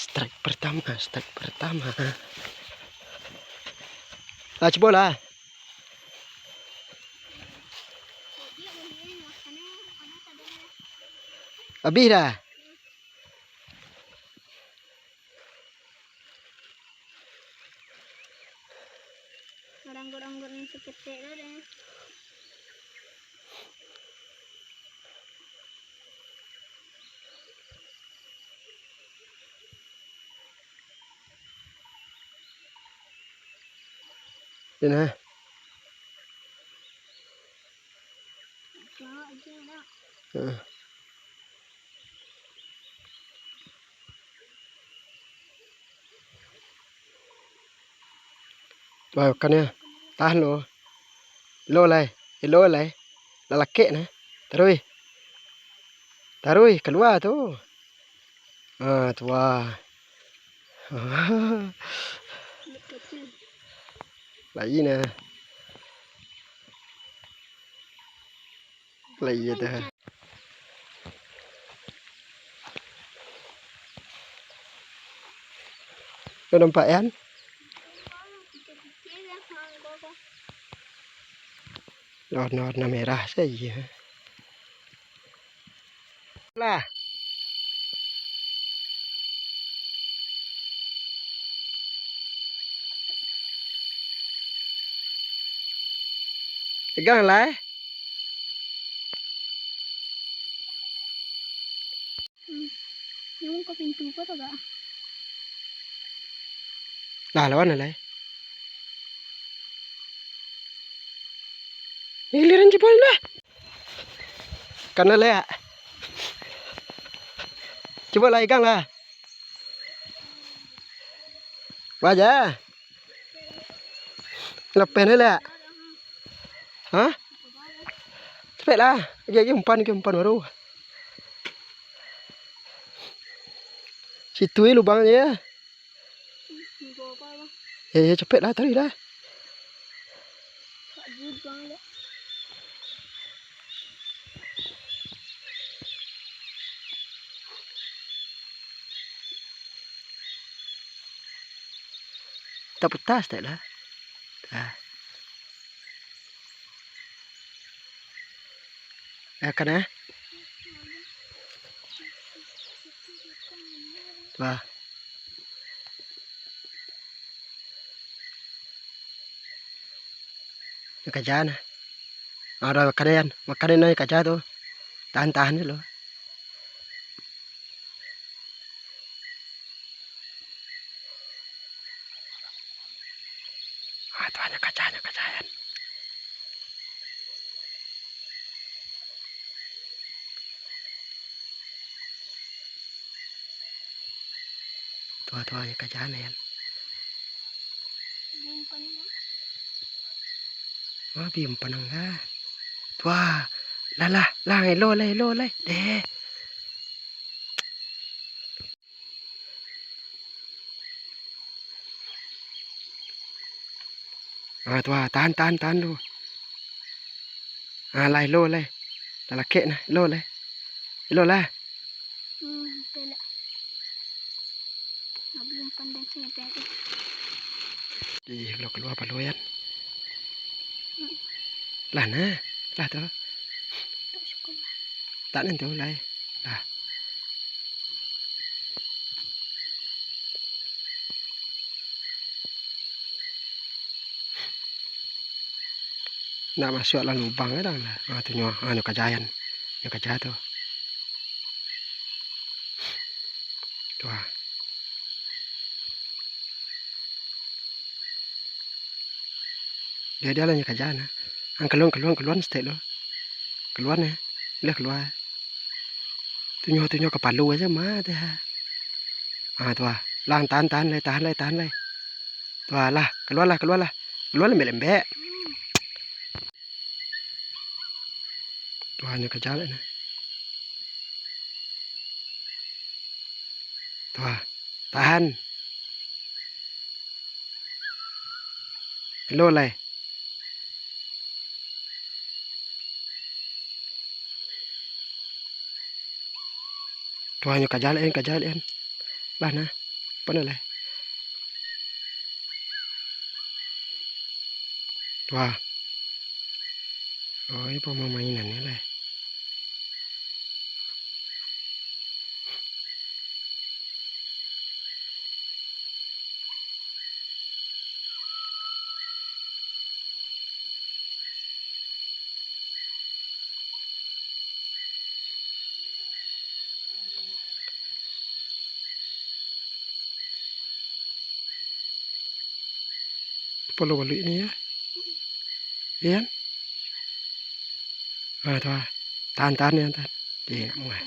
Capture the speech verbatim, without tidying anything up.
Strike pertama, strike pertama. Lah, cubolah. Abih dah. Maranggur-anggur nan saketek tu deh. Yo nah. Heeh. Wah, makan yo. Tahan lo. Lo lai. Lo lai. Lah lakek nah. Taruih. Taruih, kalua tu. Ah, tu ah. Lai nah. Lai yo tu. Lo nampak, Yan? Warna-warna merah sajo. Lah. Pegang lah, eh. Hmm. Nyo ka pintu ko tu, Kak? Lah, lawan lah, eh. Giliran cubo lah. Kana lek. Cubo lah, igang lah. Baja. Lapeh ni lek. Hah? Capek lah. Agi, agi umpan, agi umpan baru. Situ lubang je. Yo, yo, capek lah, taruih lah. Tak putas, tak lah. Ah. Eh, kana. Wah. Nyo kaja nah. Ado makanan, makanan nyo kaja tu. Tahan-tahan dulu. Ah, tu nyo kaja, nyo kaja, Yan. Tuah, tuah, nyo kaja, Yan. Ah, bi umpan ang lah. Tuah, lah, lah, lah, elo lai, elo lai. Deh. Ah, tuah, tahan, tahan, tahan tu. Ah, lai, elo lai. Lah lakek nah, elo lai. Elo lah. Hmm, oke lah. Abi umpan dan sengaja tu. Ih, lo kalua palo, Yan. Hmm. Lah nah, lah tu. Tak syukur lah. Tak nentu lai. Lah. Nak masuak lah lubang kadang lah. Ah, tu nyo, ah, nyo kaja, Yan. Nyo kaja tu. Tu ah. Dia, dia lah nyo kaja nah. Ang kaluan, kaluan, kaluan saketek lo. Kaluan eh. Lah kalua. Tu nyo, tu nyo kapalo aja mah teh. Ah, tu ah. Lang, tahan, tahan lai, tahan lai, tahan lai. Tu ah lah, kalua lah, kalua lah. Kalua lembek-lembek. Tu ah, nyo kaja lai nah. Tu ah, tahan. Elo lai. Tu ah, nyo kaja lai, kaja lai. Lah nah. Apo nan lai? Wah. Oh, ini pamainan ni lai. Kapalo baluik ni, yo. Iyo kan? Ah, tu ah. Tahan, tahan, yo, tahan. Iyo, nak muah.